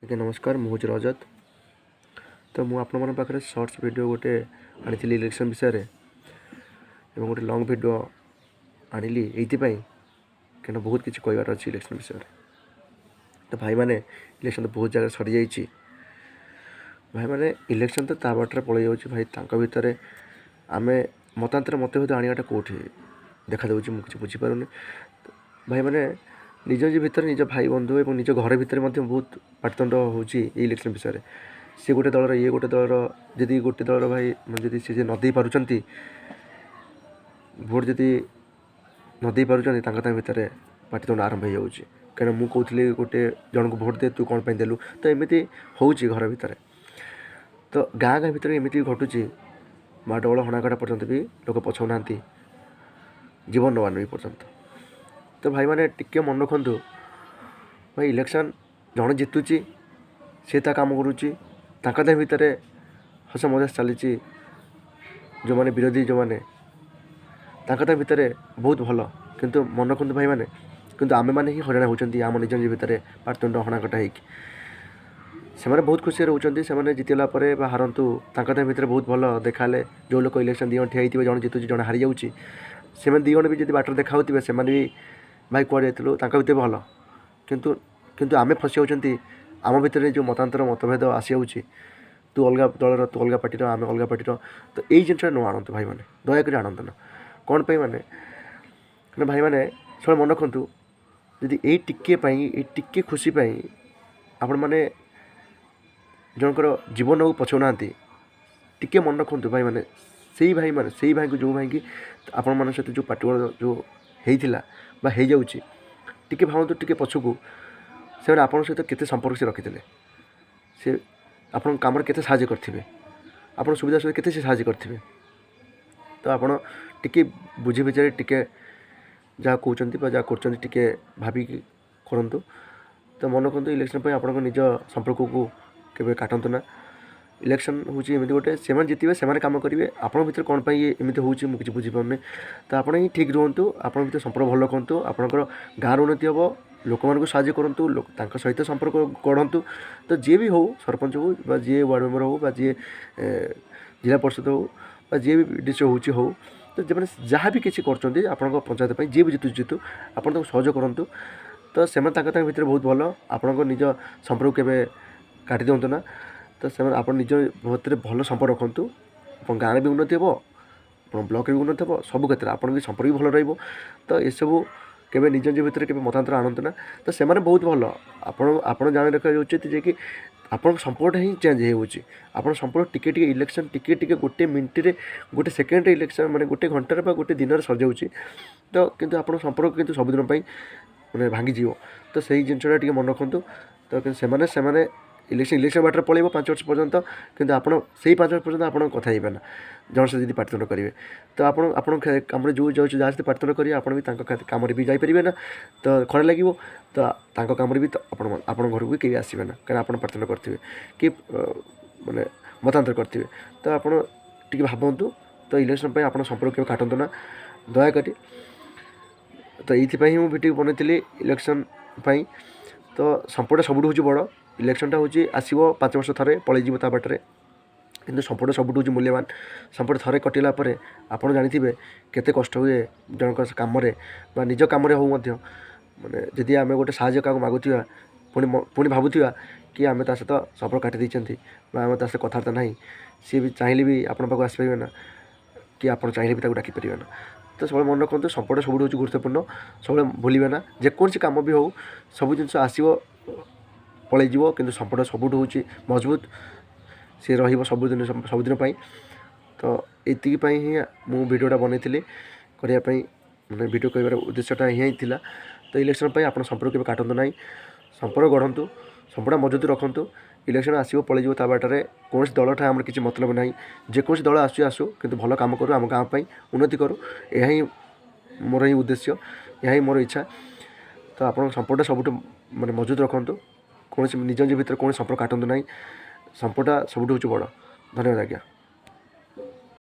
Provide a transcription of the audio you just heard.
ଆଜ୍ଞା ନମସ୍କାର, ମୁଁ ହେଉଛି ରଜତ। ତ ମୁଁ ଆପଣମାନଙ୍କ ପାଖରେ ସର୍ଟସ୍ ଭିଡ଼ିଓ ଗୋଟେ ଆଣିଥିଲି ଇଲେକ୍ସନ୍ ବିଷୟରେ ଏବଂ ଗୋଟେ ଲଙ୍ଗ୍ ଭିଡ଼ିଓ ଆଣିଲି ଏଇଥିପାଇଁ କାହିଁକିନା ବହୁତ କିଛି କହିବାର ଅଛି ଇଲେକ୍ସନ୍ ବିଷୟରେ। ତ ଭାଇମାନେ, ଇଲେକ୍ସନ୍ ତ ବହୁତ ଜାଗାରେ ସରିଯାଇଛି। ଭାଇମାନେ, ଇଲେକ୍ସନ୍ ତ ତା ବାଟରେ ପଳେଇ ଯାଉଛି ଭାଇ। ତାଙ୍କ ଭିତରେ ଆମେ ମତାନ୍ତର ମତଭେଦ ଆଣିବାଟା କେଉଁଠି ଦେଖାଦେଉଛି, ମୁଁ କିଛି ବୁଝିପାରୁନି। ଭାଇମାନେ, ନିଜ ନିଜ ଭିତରେ, ନିଜ ଭାଇ ବନ୍ଧୁ ଏବଂ ନିଜ ଘର ଭିତରେ ମଧ୍ୟ ବହୁତ ପାଟିତୁଣ୍ଡ ହେଉଛି ଏଇ ଇଲେକ୍ସନ୍ ବିଷୟରେ। ସିଏ ଗୋଟେ ଦଳର, ଇଏ ଗୋଟେ ଦଳର। ଯଦି ଗୋଟେ ଦଳର ଭାଇ ଯଦି ସେ ନ ଦେଇପାରୁଛନ୍ତି ଭୋଟ୍, ଯଦି ନ ଦେଇପାରୁଛନ୍ତି, ତାଙ୍କ ତାଙ୍କ ଭିତରେ ପାଟିତୁଣ୍ଡ ଆରମ୍ଭ ହେଇଯାଉଛି। କାରଣ ମୁଁ କହୁଥିଲି ଗୋଟେ ଜଣଙ୍କୁ ଭୋଟ୍ ଦେ, ତୁ କ'ଣ ପାଇଁ ଦେଲୁ? ତ ଏମିତି ହେଉଛି ଘର ଭିତରେ। ତ ଗାଁ ଗାଁ ଭିତରେ ଏମିତି ବି ଘଟୁଛି, ମାଡ଼ଗୋଳ ହଣାକଟା ପର୍ଯ୍ୟନ୍ତ ବି ଲୋକ ପଛଉନାହାନ୍ତି, ଜୀବନ ନେବା ନେଇ ପର୍ଯ୍ୟନ୍ତ। ତ ଭାଇମାନେ, ଟିକେ ମନେ ରଖନ୍ତୁ ଭାଇ, ଇଲେକ୍ସନ୍ ଜଣେ ଜିତୁଛି, ସେ ତା କାମ କରୁଛି, ତାଙ୍କ ଦେହ ଭିତରେ ହସ ମଜା ଚାଲିଛି। ଯେଉଁମାନେ ବିରୋଧୀ, ଯେଉଁମାନେ ତାଙ୍କ ତା ଭିତରେ ବହୁତ ଭଲ, କିନ୍ତୁ ମନେ ରଖନ୍ତୁ ଭାଇମାନେ, କିନ୍ତୁ ଆମେମାନେ ହିଁ ହଇରାଣ ହେଉଛନ୍ତି। ଆମ ନିଜ ନିଜ ଭିତରେ ପାଟିତୁଣ୍ଡ ହଣାକଟା ହେଇକି ସେମାନେ ବହୁତ ଖୁସିରେ ରହୁଛନ୍ତି। ସେମାନେ ଜିତିଗଲା ପରେ ବା ହାରନ୍ତୁ, ତାଙ୍କ ତା ଭିତରେ ବହୁତ ଭଲ ଦେଖାହେଲେ। ଯେଉଁ ଲୋକ ଇଲେକ୍ସନ୍ 2 ଜଣ ଠିଆ ହେଇଥିବେ, ଜଣେ ଜିତୁଛି, ଜଣେ ହାରିଯାଉଛି, ସେମାନେ 2 ଜଣ ବି ଯଦି ବାଟରେ ଦେଖା ହେଉଥିବେ, ସେମାନେ ବି ଭାଇ କୁଆଡ଼େ ଯାଇଥିଲୁ, ତାଙ୍କ ଭିତରେ ଭଲ। କିନ୍ତୁ ଆମେ ଫସି ଯାଉଛନ୍ତି। ଆମ ଭିତରେ ଯେଉଁ ମତାନ୍ତର ମତଭେଦ ଆସିଯାଉଛି, ତୁ ଅଲଗା ଦଳର, ତୁ ଅଲଗା ପାର୍ଟିର, ଆମେ ଅଲଗା ପାର୍ଟିର। ତ ଏଇ ଜିନିଷଟା ନ ଆଣନ୍ତୁ ଭାଇମାନେ, ଦୟାକରି ଆଣନ୍ତୁ ନା। କ'ଣ ପାଇଁ ମାନେ, କାରଣ ଭାଇମାନେ, ସବୁବେଳେ ମନେ ରଖନ୍ତୁ, ଯଦି ଏଇ ଟିକିଏ ପାଇଁ, ଏଇ ଟିକିଏ ଖୁସି ପାଇଁ ଆପଣମାନେ ଜଣଙ୍କର ଜୀବନକୁ ପଛଉନାହାନ୍ତି, ଟିକିଏ ମନେ ରଖନ୍ତୁ ଭାଇମାନେ, ସେଇ ଭାଇମାନେ, ସେଇ ଭାଇଙ୍କୁ, ଯେଉଁ ଭାଇକି ଆପଣମାନଙ୍କ ସହିତ ଯେଉଁ ପାଟିଗୋଳ ଯେଉଁ ହେଇଥିଲା ବା ହେଇଯାଉଛି, ଟିକେ ଭାବନ୍ତୁ ଟିକେ ପଛକୁ, ସେମାନେ ଆପଣଙ୍କ ସହିତ କେତେ ସମ୍ପର୍କ ସେ ରଖିଥିଲେ, ସେ ଆପଣଙ୍କ କାମରେ କେତେ ସାହାଯ୍ୟ କରିଥିବେ, ଆପଣ ସୁବିଧା ସହିତ କେତେ ସେ ସାହାଯ୍ୟ କରିଥିବେ। ତ ଆପଣ ଟିକେ ବୁଝି ବିଚାରି ଟିକେ ଯାହା କହୁଛନ୍ତି ବା ଯାହା କରୁଛନ୍ତି, ଟିକେ ଭାବିକି କରନ୍ତୁ। ତ ମନେ ରଖନ୍ତୁ, ଇଲେକ୍ସନ୍ ପାଇଁ ଆପଣଙ୍କ ନିଜ ସମ୍ପର୍କକୁ କେବେ କାଟନ୍ତୁ ନା। ଇଲେକ୍ସନ୍ ହେଉଛି ଏମିତି ଗୋଟେ, ସେମାନେ ଜିତିବେ, ସେମାନେ କାମ କରିବେ। ଆପଣଙ୍କ ଭିତରେ କ'ଣ ପାଇଁ ଏମିତି ହେଉଛି, ମୁଁ କିଛି ବୁଝିପାରୁନି। ତ ଆପଣ ହିଁ ଠିକ୍ ରୁହନ୍ତୁ, ଆପଣଙ୍କ ଭିତରେ ସମ୍ପର୍କ ଭଲ ରଖନ୍ତୁ, ଆପଣଙ୍କର ଗାଁର ଉନ୍ନତି ହେବ। ଲୋକମାନଙ୍କୁ ସାହାଯ୍ୟ କରନ୍ତୁ, ତାଙ୍କ ସହିତ ସମ୍ପର୍କ ଗଢ଼ନ୍ତୁ। ତ ଯିଏ ବି ହେଉ, ସରପଞ୍ଚ ହେଉ ବା ଯିଏ ୱାର୍ଡ଼ ମେମ୍ବର ହେଉ ବା ଯିଏ ଜିଲ୍ଲା ପରିଷଦ ହେଉ ବା ଯିଏ ବି ଡି ସି ହେଉଛି ହେଉ, ତ ଯେଉଁମାନେ ଯାହା ବି କିଛି କରୁଛନ୍ତି ଆପଣଙ୍କ ପଞ୍ଚାୟତ ପାଇଁ, ଯିଏ ବି ଜିତୁ ଜିତୁ, ଆପଣ ତାଙ୍କୁ ସହଯୋଗ କରନ୍ତୁ। ତ ସେମାନେ ତାଙ୍କ ତାଙ୍କ ଭିତରେ ବହୁତ ଭଲ, ଆପଣଙ୍କ ନିଜ ସମ୍ପର୍କ କେବେ କାଟି ଦିଅନ୍ତୁ ନା। ତ ସେମାନେ ଆପଣ ନିଜ ଭିତରେ ଭଲ ସମ୍ପର୍କ ରଖନ୍ତୁ, ଆପଣ ଗାଁରେ ବି ଉନ୍ନତି ହେବ, ଆପଣ ବ୍ଲକରେ ବି ଉନ୍ନତି ହେବ, ସବୁ କ୍ଷେତ୍ରରେ ଆପଣଙ୍କ ସମ୍ପର୍କ ବି ଭଲ ରହିବ। ତ ଏସବୁ କେବେ ନିଜ ନିଜ ଭିତରେ କେବେ ମତାନ୍ତର ଆଣନ୍ତୁ ନା। ତ ସେମାନେ ବହୁତ ଭଲ, ଆପଣ ଜାଣି ରଖିବା ଉଚିତ ଯେ କି ଆପଣଙ୍କ ସମ୍ପର୍କଟା ହିଁ ଚେଞ୍ଜ ହେଇଯାଉଛି। ଆପଣ ସମ୍ପର୍କ ଟିକେ ଟିକେ ଇଲେକ୍ସନ୍ ଟିକେ ଟିକେ ଗୋଟେ ମିନିଟ୍ରେ, ଗୋଟେ ସେକେଣ୍ଡରେ ଇଲେକ୍ସନ୍, ମାନେ ଗୋଟେ ଘଣ୍ଟାରେ ବା ଗୋଟେ ଦିନରେ ସରିଯାଉଛି। ତ କିନ୍ତୁ ଆପଣଙ୍କ ସମ୍ପର୍କ କିନ୍ତୁ ସବୁଦିନ ପାଇଁ ମାନେ ଭାଙ୍ଗିଯିବ। ତ ସେଇ ଜିନିଷଟା ଟିକେ ମନେ ରଖନ୍ତୁ। ତ କିନ୍ତୁ ସେମାନେ ଇଲେକ୍ସନ୍ ବାଟରେ ପଳେଇବ 5 ବର୍ଷ ପର୍ଯ୍ୟନ୍ତ, କିନ୍ତୁ ଆପଣ ସେଇ 5 ବର୍ଷ ପର୍ଯ୍ୟନ୍ତ ଆପଣ କଥା ହେଇପାରିବେ ନା। ଜଣ ସହିତ ଯଦି ପାଟିତୁଣ୍ଡ କରିବେ, ତ ଆପଣ ଆପଣଙ୍କ କାମରେ ଯେଉଁ ଯାଉଛି, ଯାହା ସହିତ ପାଟିତୁଣ୍ଡ କରିବେ, ଆପଣ ବି ତାଙ୍କ କାମରେ ବି ଯାଇପାରିବେ ନା। ତ ଖରାପ ଲାଗିବ। ତ ତାଙ୍କ କାମରେ ବି ତ ଆପଣ ଆପଣଙ୍କ ଘରକୁ ବି କେହି ଆସିବେ ନା, କାରଣ ଆପଣ ପାଟିତୁଣ୍ଡ କରିଥିବେ କି ମାନେ ମତାନ୍ତର କରିଥିବେ। ତ ଆପଣ ଟିକେ ଭାବନ୍ତୁ। ତ ଇଲେକ୍ସନ୍ ପାଇଁ ଆପଣ ସମ୍ପର୍କ କେବେ କାଟନ୍ତୁ ନା ଦୟାକରି। ତ ଏଇଥିପାଇଁ ହିଁ ମୁଁ ଭିଡ଼ିଓ ବନେଇଥିଲି ଇଲେକ୍ସନ୍ ପାଇଁ। ତ ସମ୍ପର୍କ ସବୁଠୁ ହେଉଛି ବଡ଼। ଇଲେକ୍ସନ୍ଟା ହେଉଛି ଆସିବ 5 ବର୍ଷ ଥରେ, ପଳେଇଯିବ ତା ବାଟରେ, କିନ୍ତୁ ସମ୍ପର୍କ ସବୁଠୁ ହେଉଛି ମୂଲ୍ୟବାନ। ସମ୍ପର୍କ ଥରେ କଟିଲା ପରେ ଆପଣ ଜାଣିଥିବେ କେତେ କଷ୍ଟ ହୁଏ ଜଣଙ୍କ କାମରେ ବା ନିଜ କାମରେ ହେଉ ମଧ୍ୟ। ମାନେ ଯଦି ଆମେ ଗୋଟେ ସାହାଯ୍ୟ କାହାକୁ ମାଗୁଥିବା, ପୁଣି ଭାବୁଥିବା କି ଆମେ ତା ସହିତ ସମ୍ପର୍କ କାଟି ଦେଇଛନ୍ତି ବା ଆମେ ତା ସହିତ କଥାବାର୍ତ୍ତା ନାହିଁ, ସିଏ ବି ଚାହିଁଲେ ବି ଆପଣଙ୍କ ପାଖକୁ ଆସିପାରିବେ ନା, କି ଆପଣ ଚାହିଁଲେ ବି ତାକୁ ଡାକିପାରିବେ ନା। ତ ସବୁବେଳେ ମନେ ରଖନ୍ତୁ, ସମ୍ପର୍କ ସବୁଠୁ ହେଉଛି ଗୁରୁତ୍ୱପୂର୍ଣ୍ଣ। ସବୁବେଳେ ଭୁଲିବେ ନା, ଯେକୌଣସି କାମ ବି ହେଉ, ସବୁ ଜିନିଷ ଆସିବ ପଳେଇଯିବ, କିନ୍ତୁ ସମ୍ପର୍କ ସବୁଠୁ ହେଉଛି ମଜବୁତ, ସେ ରହିବ ସବୁଦିନ ସବୁଦିନ ପାଇଁ। ତ ଏତିକି ପାଇଁ ହିଁ ମୁଁ ଭିଡ଼ିଓଟା ବନେଇଥିଲି କରିବା ପାଇଁ, ମାନେ ଭିଡ଼ିଓ କରିବାର ଉଦ୍ଦେଶ୍ୟଟା ହିଁ ଥିଲା। ତ ଇଲେକ୍ସନ୍ ପାଇଁ ଆପଣ ସମ୍ପର୍କ କେବେ କାଟନ୍ତୁ ନାହିଁ, ସମ୍ପର୍କ ଗଢ଼ନ୍ତୁ, ସମ୍ପର୍କ ମଜବୁତ ରଖନ୍ତୁ। ଇଲେକ୍ସନ୍ ଆସିବ ପଳେଇଯିବ ତା ବାଟରେ, କୌଣସି ଦଳଠା ଆମର କିଛି ମତଲବ ନାହିଁ। ଯେକୌଣସି ଦଳ ଆସୁଛି ଆସୁ, କିନ୍ତୁ ଭଲ କାମ କରୁ, ଆମ ଗାଁ ପାଇଁ ଉନ୍ନତି କରୁ, ଏହା ହିଁ ମୋର ହିଁ ଉଦ୍ଦେଶ୍ୟ, ଏହା ହିଁ ମୋର ଇଚ୍ଛା। ତ ଆପଣଙ୍କ ସମ୍ପର୍କଟା ସବୁଠୁ ମାନେ ମଜବୁତ ରଖନ୍ତୁ, କୌଣସି ନିଜ ନିଜ ଭିତରେ କୌଣସି ସମ୍ପର୍କ କାଟନ୍ତୁ ନାହିଁ। ସମ୍ପର୍କଟା ସବୁଠୁ ହେଉଛି ବଡ଼। ଧନ୍ୟବାଦ ଆଜ୍ଞା।